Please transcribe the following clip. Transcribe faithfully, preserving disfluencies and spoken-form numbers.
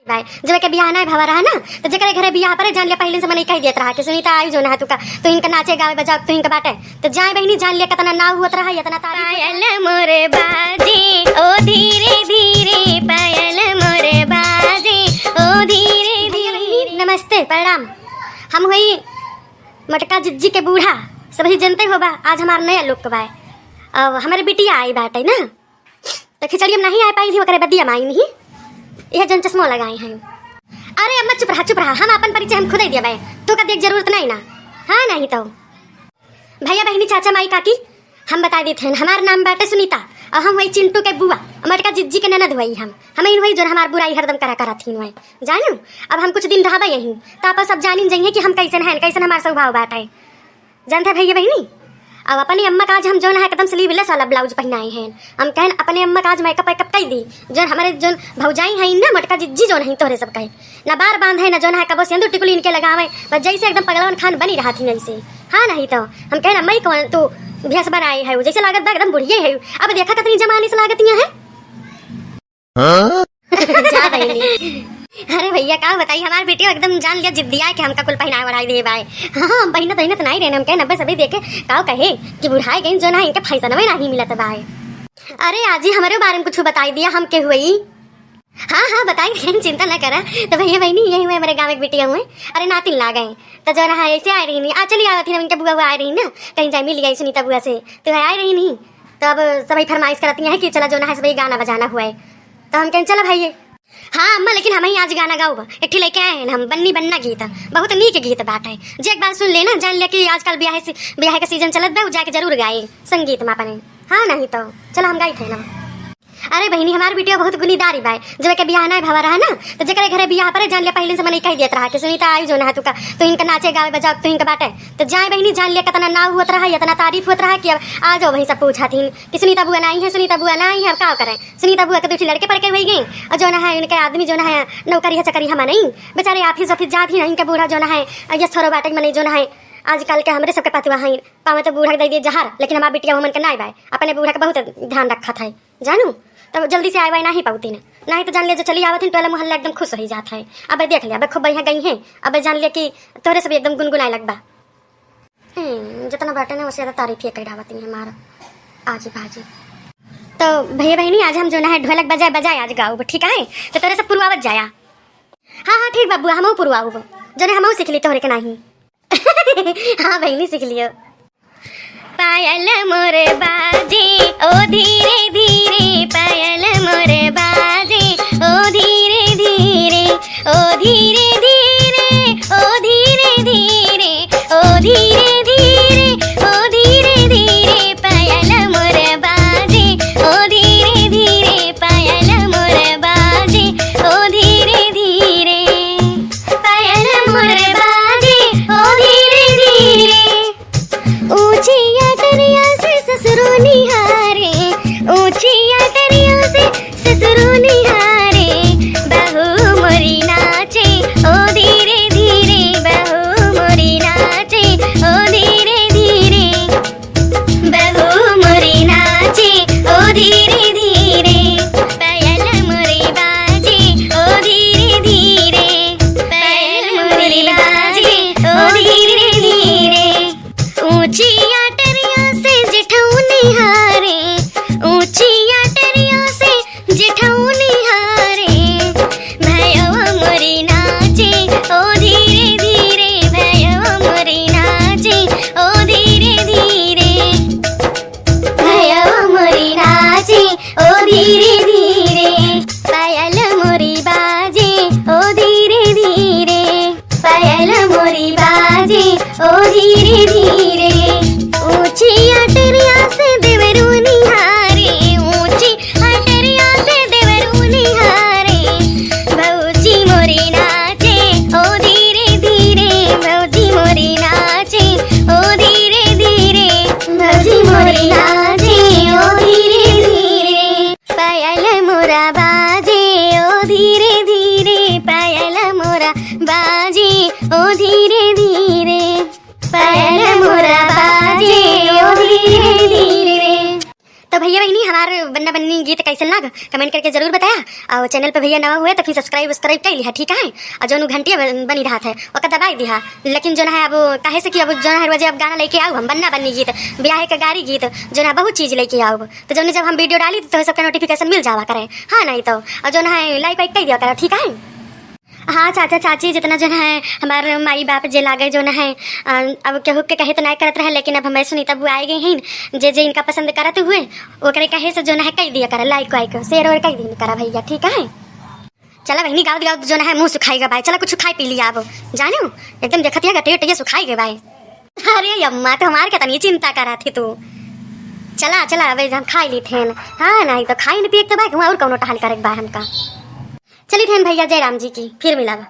बाय। जब के बियाह नाय भवा रहा ना, तो जेकरे घरे बियाह परे, जान लिया, पहिले से मनई कह देत रहा कि सुनीता आई जो ना तू का, तू इनका नाचे गावे बजाओ, तू इनका बाटे। तो जाए बहिनी, जान लिया, कितना नाव होत रहा, इतना तारीफ होत रहा। पायल मोरे बाजे, ओ धीरे धीरे, पायल मोरे बाजे, ओ धीरे धीरे। नमस्ते, प्रणाम। हम हुई मोटका जिज्जी के बूढ़ा, सबही जनते होबा, आज हमार नया look बाय। अब हमरे बिटिया आई बाटे ना, तो खिचड़ी में नहीं आ पाई थी, ओकरे बदिया में आई नहीं, यह जन चश्मो लगाए हैं। अरे अम्मा चुप रहा, चुप रहा, हम अपन परिचय हम खुदे दिया बाय, तो का देख जरूरत नहीं ना। हाँ नहीं तो भैया बहिनी चाचा माई काकी, हम बता देते हैं, हमार नाम बाटे सुनीता, और हम वही चिंटू के बुआ, मोटका जिज्जी के ननद हुई हम। हम इन वही जो हमार बुराई हरदम करा करा थी वही, जानू। अब हम कुछ दिन रहबे यहीं, तो आप सब जानिन जाइए कि हम कैसन हैं, कैसन हमार स्वभाव बाटे। जानते भैया बहिनी, अब अपने अम्मा का आज हम जौन है एकदम sleeveless वाला blouse पहनाए हैं। हम कहन अपने अम्मा का आज makeup वेकअप कई दी, जौन हमारे जौन भौजाई हैं ना, मोटका जिज्जी जौन है तोहरे सब कहे, ना बार बांधे, ना जौन है कबो सेंदूर टिकुली इनके लगावे, बस जैसे एकदम पगलवन खान बनी रहा थी वैसे। हाँ नहीं तो हम कहन अम्मा ही कौन तू भेस बनाए है, जैसे लागत बा एकदम बुढ़िए है। अब देखा कितनी जमाने से लागतियाँ हैं। हाँ? जा बहिनी। अरे भैया का बताई, हमार बेटी एकदम जान लिया जिद्दिया है कि हमका कुल पहनाए ओढ़ाए दे बाय। हाँ, हाँ, बहिना तहिना तो नहीं रहने, हम कहे नब्बे सभी देखे, काव कहे कि बुढ़ाए गई जो ना इनके फैसनवे नहीं मिलत बाय। अरे आजी हमरे बारे में कुछ बताई दिया, हम के हुई? हाँ, हाँ, बताई दिया, चिंता ना करा। तो भैया बहिनी यही हुए हमारे गाँव एक बिटिया हुए, अरे नातिन ला गए, तो जो ना है ऐसे आए रही नहीं, आ चली आवत ही ना, इनके बुआ हुआ आए रही ना, कहीं जाए मिल गई सुनीता बुआ से, तो आए रही नहीं, तो अब सभी फरमाइश करती हैं कि चला जो ना है सभी गाना बजाना हुआ है। तो हम कहें चला भाई। हाँ अम्मा, लेकिन हम ही आज गाना गाउब, एक ठे लेके आए हैं हम, बन्नी बन्ना गीत, बहुत नीक गीत बाटे। जे एक बार सुन लेना, जान लिया कि आजकल ब्याह से, ब्याह के सीजन चलत बा, उ जाके जरूर गाए संगीत में अपने। हाँ नहीं तो चला हम गाई थे ना। अरे बहिनी, हमार बिटिया बहुत गुनीदारी बाय, जब के बियाह नाय भवा रहा ना, तो जेकरे घरे बियाह परे, जान लिया, पहिले से मनई कह देत रहा कि सुनीता आई जो ना तू का, तू इनका नाचे गावे बजाओ, तू इनका बाटे। तो जाए बहिनी, जान लिया, कितना नाव होत रहा, इतना तारीफ होत रहा कि अब आ जाओ वहीं सब पूछा थी कि सुनीता बुआ ना आई है, सुनीता बुआ ना आई है, अब का करें? सुनीता बुआ के दो ठे लड़के पड़के हुई गए, और जो ना है इनके आदमी जो ना है नौकरी है चकरी हम नहीं, बेचारे ऑफिस ऑफिस जात ही नहीं, इनके बूढ़ा जो ना है यस थोरो बाटे मनई जो ना है आजकल के हमरे सबके पतुआ है, पावे तो बूढ़ा के दे दिए जहर, लेकिन हमार बिटिया हमन के नाय बाय, अपने बूढ़ा के बहुत ध्यान रखत है। जानू, तब जल्दी से आए बाय नाही पाउती ना, नाही तो जान ले जो चली आवत हिन, टोला मोहल्ला एकदम खुश हो जात है। अब देख ले, अब खूब बढ़िया गई है, अब जान ले कि तोरे सब एकदम गुनगुनाए लगबा। हम्म, जितना बाटे ना, वसे ज्यादा तारीफ ही कई डावत ही हमार आजी बाजी। तो भैया बहिनी, आज हम जो ना है ढोलक बजाए बजाए आज गाउब, ठीक है? तो तोरे सब पुरवावत जाया। हाँ, हाँ, ठीक बा बुआ, हमहू पुरवाउब, जो ना हमहू सीख ली तोहरे के नाही। हाँ बहिनी, सीख लियो। पायल मोर बाजे ओ धीरे धीरे, पायल मोर बाजे ओ धीरे धीरे, ओ धीरे धीरे, ओ धीरे धीरे, ओ धीरे धीरे, ओ धीरे धीरे, पायल मोर बाजे ओ धीरे धीरे, पायल मोर बाजे ओ धीरे धीरे। पायल मोर बाजे ओ धीरे धीरे। ऊंची अटरिया से ससुरो निहारे, ऊंची अटरिया से ससुरो निहारे। बहू मोरी नाचे ओ धीरे धीरे, बहू मोरी नाचे ओ धीरे धीरे। बहू मोरी नाचे ओ धीरे धीरे, पायल मोरी बाजे ओ धीरे धीरे, पायल मोरी बाजे ओ धीरे धीरे। ऊंची अटरिया से जेठऊ निहारे, ऊंची अटरिया से जेठऊ निहारे। भयवा मोरी नाचे ओ धीरे धीरे, भयवा मोरी नाचे ओ धीरे धीरे। भयवा मोरी नाचे ओ धीरे धीरे, पायल मोरी बाजे ओ धीरे धीरे, पायल मोरी बाजे ओ धीरे धीरे। ऊंची अटरिया से देवरू निहारे, ऊंची अटरिया से देवरू निहारे। भौजी मोरी नाचे ओ धीरे धीरे, भौजी मोरी नाचे ओ धीरे धीरे। भौजी मोरी नाचे ओ धीरे धीरे। पायल मोरा बाजे ओ धीरे धीरे, पायल मोरा बाजे ओ धीरे धीरे, पायल मोरा बाजे ओ धीरे धीरे। तो भैया बहिनी, हमार अरे बन्ना बन्नी गीत कैसन लाग, comment करके जरूर बताया। और channel पे भैया नवा हुए तो फिर subscribe वस्क्राइब कर लिहा, ठीक है? और जौन उ घंटिया बन-, बनी रहत है, ओका दबाई दिहा। लेकिन जौन है अब काहे से कि अब जौन है रोजे अब गाना लेके आऊ हम, बन्ना बन्नी गीत, ब्याह के गारी गीत, जौन है बहुत चीज लेके आऊ। तो जौन जब हम video डाली तो सबका notification मिल जावा करे, हाँ नहीं तो। और जौन है like वाइक कर दिया करा, ठीक है? हाँ चाचा चाची, जितना जौन है हमार माई बाप जे लागे जौन है, अ, अब केहू के कहे तो नहीं करत रहे, लेकिन अब हमारे सुनीता बुआ आए गई हैं, जे जे इनका पसंद करत हुए ओकरे कहे से जौन है कह दिया करा like वाइक share और कह दिया करा भैया, ठीक है? चला बहनी, गावत गावत जौन है मुँह सुखाई गए बाय, चला कुछ खाई पी लिया अब, जानो एकदम देखत है टेट ये सुखाई गए बाय। अरे अम्मा, तो हमार के तनी चिंता करा थी तू। चला चला, अब हम खाई ली थेन। हाँ नहीं तो खाई न पिए के तो बाय, और कौनो टहल करे के बाय हमका। चली थेन भैया, जय राम जी की, फिर मिलब।